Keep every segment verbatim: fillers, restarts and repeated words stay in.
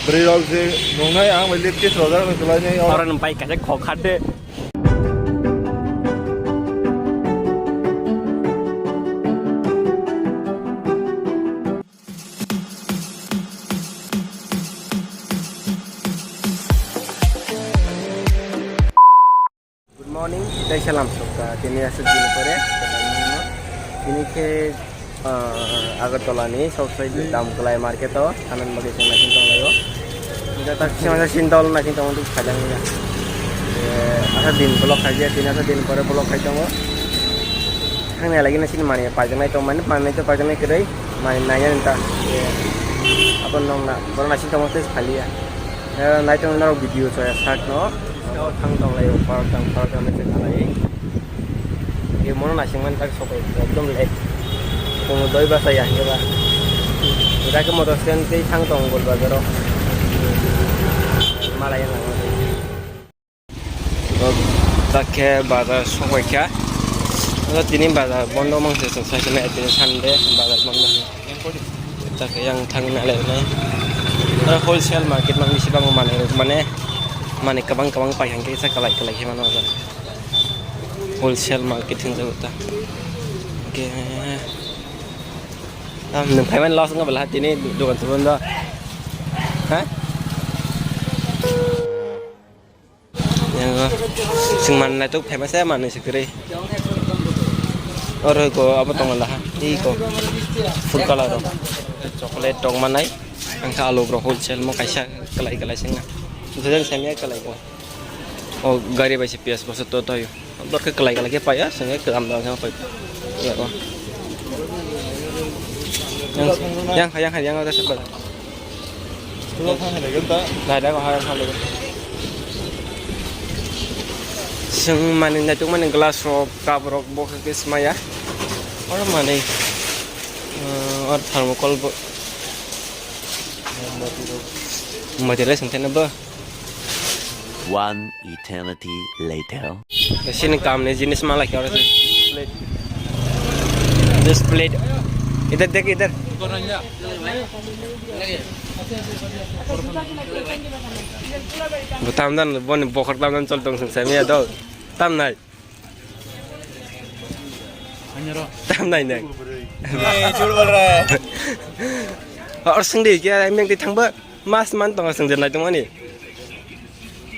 Bwrwi rok je nungnai ang bai lip kiss rojak nung kwlai nai. Oro nung pai kaisa khok khat de. Good morning, tei salam sokha. Tini aswk din pore, tini khe, ah, Agartala ni sok sai dam kwlai market o, thanani bagwi chwng naising tonglaio. Jota kisa masa sindol naising tongo, duk sajang ya. Eh, asa din vlog khai ya, tini asa din pore vlog khai tongo. Thangni lagi naising mani pajaknai tong mani, mani to pajaknai kwrwi, mani nai ya ta. Eh, abon nong na, bono naising tongo tei phaliya. Eh, nai tongo norok video chaya sak no. Thang tong lai o, park tang, park tang se khalai. Ye mono naising man tak sokai, ekdom late. Komo doi basa ya hingke ba. Jake motor stand tei thang tong gol bazaro. Malai yang. Jake bazar sokai kha. Tini bazar bondo mang se, se, se, tini Sunday, bazar bondo. Jake yang thang na le ne. Oro wholesale market mang bisi bang mane, mane, mane kwbang kwbang pai hingke sa kalai kalai khe mano. Wholesale market hinjago ta. Oke. Tam nung phaiman loss wngkha bwla tini dogan tubun do. Ha? Yang sing man naituk phaima se manwi se kwrwi. Oro ko abo tongo laha. Iko full color rok. Chocolate tong manai. Angkha alu rok wholesale mo kaisa kalai kalai singna. Jeng semia kalai kalai. O gari bai se piyas boso to tayo. Dor khe kalai kalai khe paiya, senge kalam da khe pai. Ya ko. Yang yang yang ada sebab. Dai da ko ha ha le. Seng mani na tuk mani glass rok, cup rok bo khe smaya. Oro mani, eh, or thermocol bo. Mati le sente na ba. One eternity later. Sini kam ni jinis malai kya ora se. Just plate. Idhar dekh, idhar. Bo tam dan, boni bokhor tam dan chol tong sung sami ya do. Tam nai. Tam nai nai. Or sung di kya, meng di thang ba. Mas man tongo chwng je nai tongmani.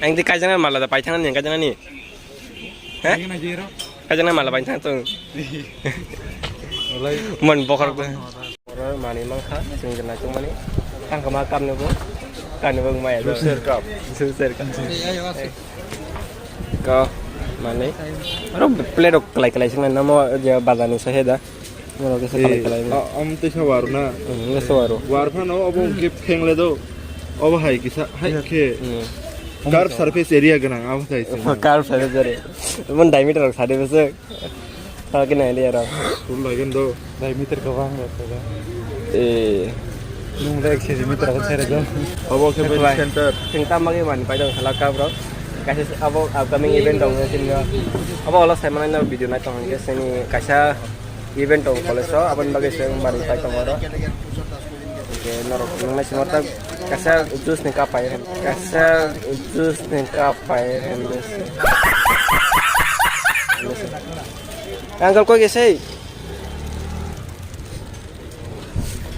Ang di kaijaknai mala da paithangni, kaijaknani. He? Kaijaknai mala paithang tong. Mon bokhor. Oro mani mangkha chwng je nai tongmani. Tang kama kam nebo. Kan nebo maya. Juicer cup. Juicer cup. Ko mani. Oro plate rok kalai kalai sing namo je bazar ni sahe da. Oro kisa kalai kalai. Am tei sa waru na. Hmm, sa waru. War phano obo ke phengle do. Obo hai kisa hai ke. Hmm. Curb surface area ganang abo sai. Curb surface area. Mon diameter rok sade bese. Thang khe nai liya rok. Tul lagi do. Diameter kwbang rok. Eh. Nung le ek centimeter ko sere do. Obo khe center. Sing tam magi mani pai dong sala cup rok. Kaisa abo upcoming event dong sini. Abo ola sai manai na video nai tong hingke sini kaisa event tong college o, aboni bagwi se wng bari pai tongo oro. Hingke norok nungnai simo tak kaisa juice ni cup pai, kaisa juice ni cup pai. Uncle koi gesei?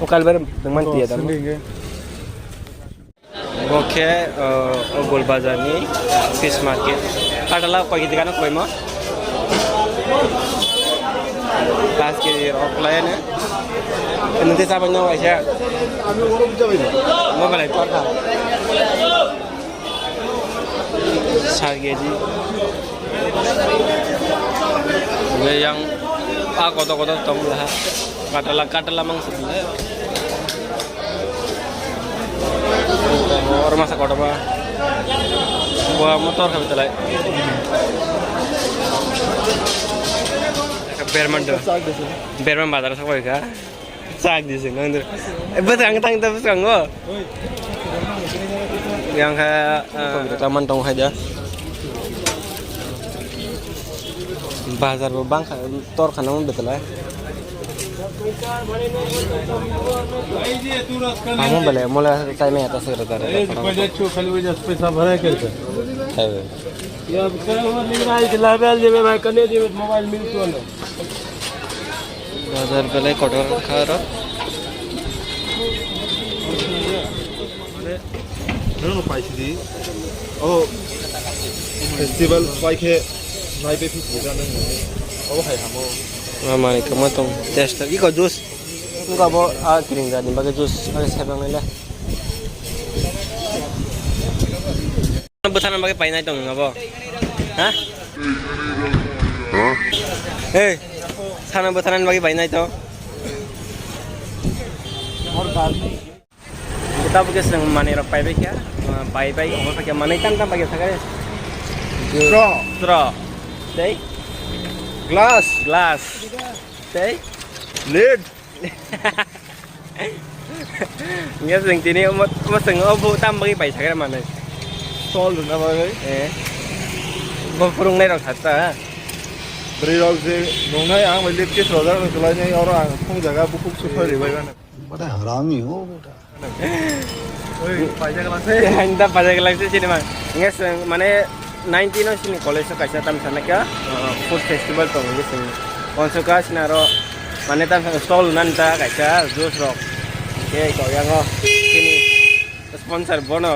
O kalbar dengman tiya dam. Bo khe, uh, o Golbazar ni fish market. Katala koi kg gana koi mo? Paanch kg rok lai ne. Nung te sabang no waisa. Mo balai kor kha. Sat kg. Yang a koto koto tong laha. Katala, katala mang sini. Oro masa kotorma. Bo motor khabi talai. Berman do. Berman bazar sa koi kha. Chak di sing nang. Bwsang tang ta bwsang o. Yang kha, ah, taman tong kha ja. Bazar bo bang kha, tor kha nang betalai. Amo bele mole chai me ata sir dare. पैसा भरा करता। Hai. ये अब क्या हुआ, नहीं रहा है, लाबेल जेबे भाई, कने जेबे मोबाइल मिल तो ना। Bazar bele kotor kharo. Nang no paisidi. Oh, festival paikhe naibe festival nang. Oh, hai hamo. Mama ni kama tong test iko juice. Nungka bo a kring jani bagwi juice bagwi sebang nai le. Bwthana bagwi painai tong abo. Ha? Hey, sana bwthana bagwi painai to. Tabuk khe chwng manwi rok paibai kha, paibai omo khe manwi tam tam bai kha sakhe. Straw. Straw. Tei? Glass. Glass. Tei? Lid. Nge chwng tini omo, omo chwng obo tam bagwi pai sakhe manwi. Stall rwna bagwi. Eh. Bo phwrwngnai rok satta. Bwrwi rok je nungnai ang bai lid case rojak rok kwlainai oro ang phung jaga bukhuk sukhai rwbai mano. बड़ा हरामी हो बेटा। Oi, paijak lang se. Ang ta paijak lang se sini mang. Nge seng mane nineteen o sini college o kaisa tam sana kya, uh, food festival tong nge seng. Konso ka sini aro mane tam sana stall nan ta kaisa juice rok. Ke ko yang o sini sponsor bono.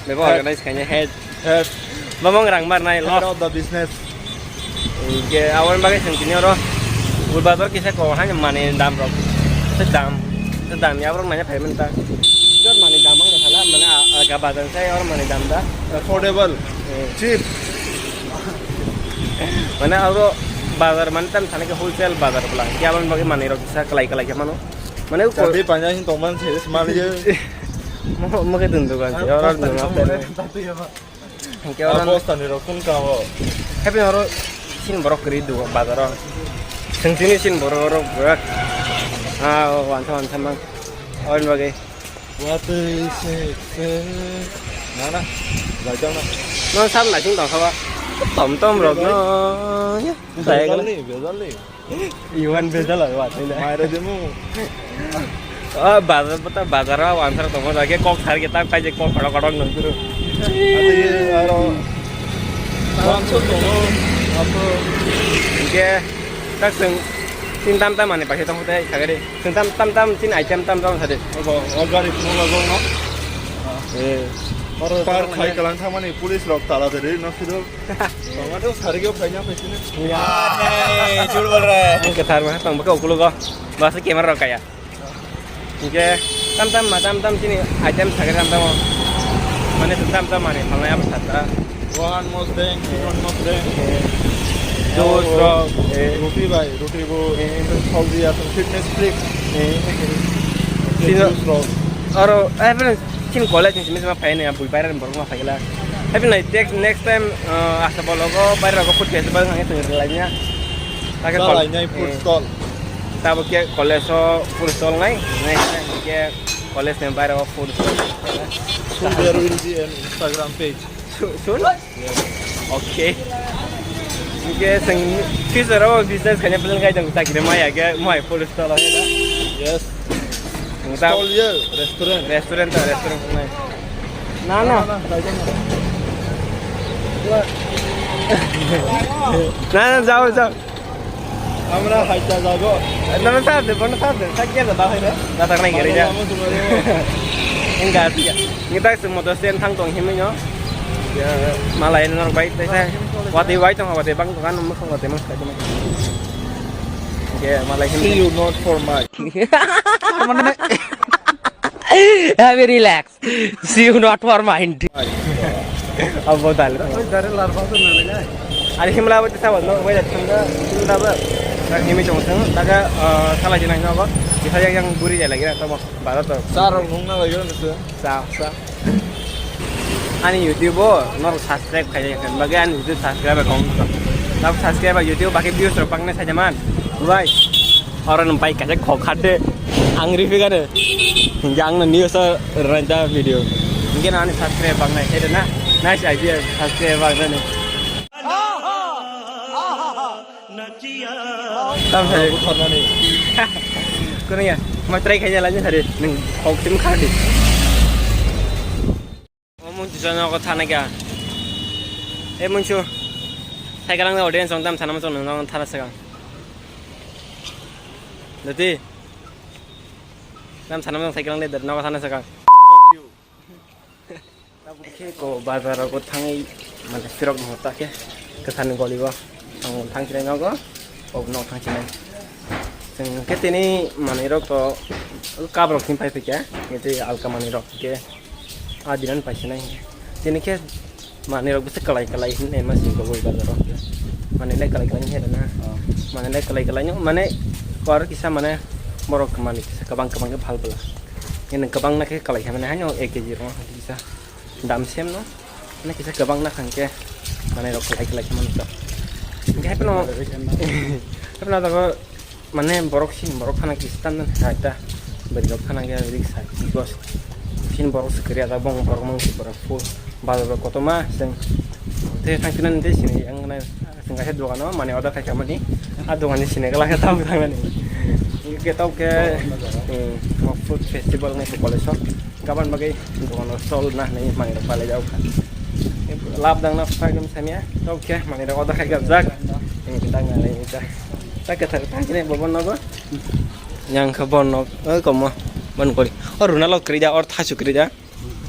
Bebo organize kanya head. Head. Mamang rang mar nai lo. Head of the business. Ke awal bagai sing kini oro. Ulba tor kisa ko han mani dam rok. Se dam. Se dam ya rok nanya payment ta. Jor mani dam ang sala mane aga bazar sai or mani dam da. Affordable. Eh. Cheap. Mane aro bazar mane tam thane ke wholesale bazar bla. Ke awal bagai mani rok kisa kalai kalai ke mano. Mane ko. Tapi panjang hin tongman sih mali. Mo mo ke dun dukan sih. Oro dun apa? Tatu ya, Pak. Hingke oro bostani rok kun ka o. Happy oro sin borok kri du bazar o. Sengtini sin borok oro burak. Ah, wansa wansa mang. Oin bagi. Watui se se. Na na. Jajang na. No sam na sing tong khawa. Tom tom rok no. Ya. Bezal ni, bezal ni. Iwan beda la wa tele. Maira demu. Ah, bazar pata bazar wa answer to mo ke kok sar ke tak kai je kok khoro khoro nang turu. Ate ye aro. Bangso to mo. Apo. Ke tak sing tin tam tam mane pakai tong hote sagade. Tin tam tam tam tin item tam tam sade. Obo, o gari phone la gong no. Eh. Aro par khai kalang thamani police rok tala de re no sido. Tongmani o sari khe phaina phaisini. Hey, jhut bol raha hai. Ang kwthar ma tong baka ukulogo. Basa camera rok kaya. Hingke tam tam ma tam tam chini item thakhe tam tam o. Mane tam tam mane phalnai abo satra. One more thing, one more thing. Juice rok, eh. Roti bai, roti bo, eh, healthy aswk fitness freak. Eh. Sino juice rok. Aro, eh, friends, chini college ni simi sima phaini, bui bayar ni borok ma phaikla. Happy night, next, next time, uh, asa bologo, bayar rogo food festival nang tong lai nya. Take col-, lainai food eh, stall. Tabo ke college o food stall ngai, next time ke college ni bayar o food stall. Soon there will be an Instagram page. Su-, sun? Yes. Okay. Ke sing future o business kanya plan kai dong, tak kira maya ke, mai food stall o ya. Yes. Stall ye, restaurant. Restaurant ta, restaurant nai. Na, na. Na, na, jao, jao. Amra haita jago. Na, na, sa de, bono sa de, sa kya da, ba hai de. Na, tak nai gari ja. Enggak, enggak. Kita semua dosen thang tong himi no. Ya, malai nor bai, tesa. Wati bai tong, wati bang tong kan, mukha wati mas ka. Ya, malai himi. See you not for my. Have a relax. See you not for mind. Abo dal. Oi, dare lar ba to na le. Ari himla ba tesa ba no, bai da thang da, himla ba. Nang himi chong thang, daga, eh, sala jinai no ba. Kita yang, yang guri ja lagi na, to ba, ba to. Sar nung na lagi na to. Sa, sa. Ani YouTube o norok subscribe khaijak khe, bagwi ani YouTube subscriber kong. Tabuk subscriber YouTube bakhe views rok bangnai saida man. Bai. Oro nang bai kaisa khok khate. Ang riphi gane. Hingke ang no news o rwnaida video. Hingke no ani subscriber bangnai saida na. Nice idea subscriber bangnai. Tam sai. Buthornani. Kono ya, ma try khai jala ni hari, nung hok tim khadi. O mun tu jana ko thana kya? E mun chu, thai kalang audience ong tam thana ma chong nung thana sakang. Dati, tam thana ma chong thai kalang de dar na thana sakang. Tabuk khe ko bazar o thangwi mane sirok no ta khe kwthar ni goli o ang thang chinai nogo, o no thang chinai. Chwng khe tini manwi rok to kabrok hin pai phikya, tei alka manwi rok khe a dinan pai sinai. Tini khe manwi rok bwswk kwlai kwlai hinwi ma sing koboi bazar o. Manwi le kwlai kwlai hinwi rwna. Manwi le kwlai kwlai no mane kor kisa mane borok manwi kisa kwbang kwbang khe phal bwla. Ini kwbang na khe kwlai kha mane haino ek kg rok kisa. Dam sem no, mane kisa kwbang na khang khe, mane rok kwlai kwlai khe mano to. Hingke haipno, haipno jago, mane borok sin, borok khana kisa tan hai ta, beri rok khana khe rik sa, bos. Sin borok se kariya ta, bong borok mang si borok fu, bal borok koto ma, seng. Te thang kinan te sini, ang na, seng kaisa dogan o, mane order khai kha mani, a dogan ni sini kala khe tam thang nani. Hingke tau khe, hmm, food festival ngai college o. Kaban bagwi dogan o sol na hinwi manwi rok palai jak kha. Lab dang na phai dum samya, tok khe manwi rok order khai jak. Ini kita ngalai ini ta. Ta khe thar thang khe bo bon nogo. Yang khe bon nok, oi komo. Bon kori. O runa lok kri ja, or thasu kri ja.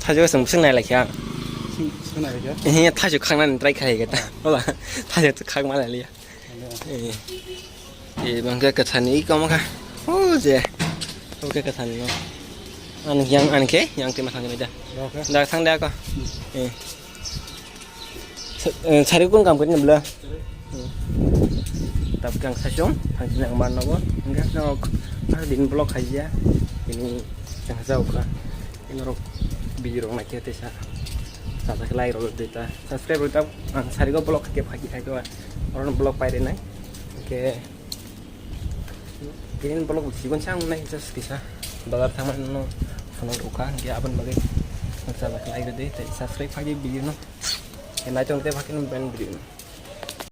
Thasu sung sung nai lai kha. Sung, sung nai lai kha? He thasu khang na try khai kha ta. Ola. Thasu khang ma lai liya. Eh. Eh, bangke kathani i kamo kha. Oh, je. Bangke kathani no. An yang an ke, yang te ma thang da. Oke. Da thang da ko. Eh. Sa-, eh, sari kun kam kani bla. Hmm. Tap kang sasong, thang sini ang man nogo. Enggak nok. Ah, din blok aja. Ini yang jauh kah. Ini rok video rok nak kita sa. Sa sa like rok deta. Subscribe rok tap ang sari ko blok ke phaki khai ko. Orang blok pai renai. Oke. Green block sikon sang nai just kisa. Bazar thangma no phone rokha, ge abon bagwi. Sa ba like de, te subscribe phagi video no. Ke nai tong te phagi no ben video no.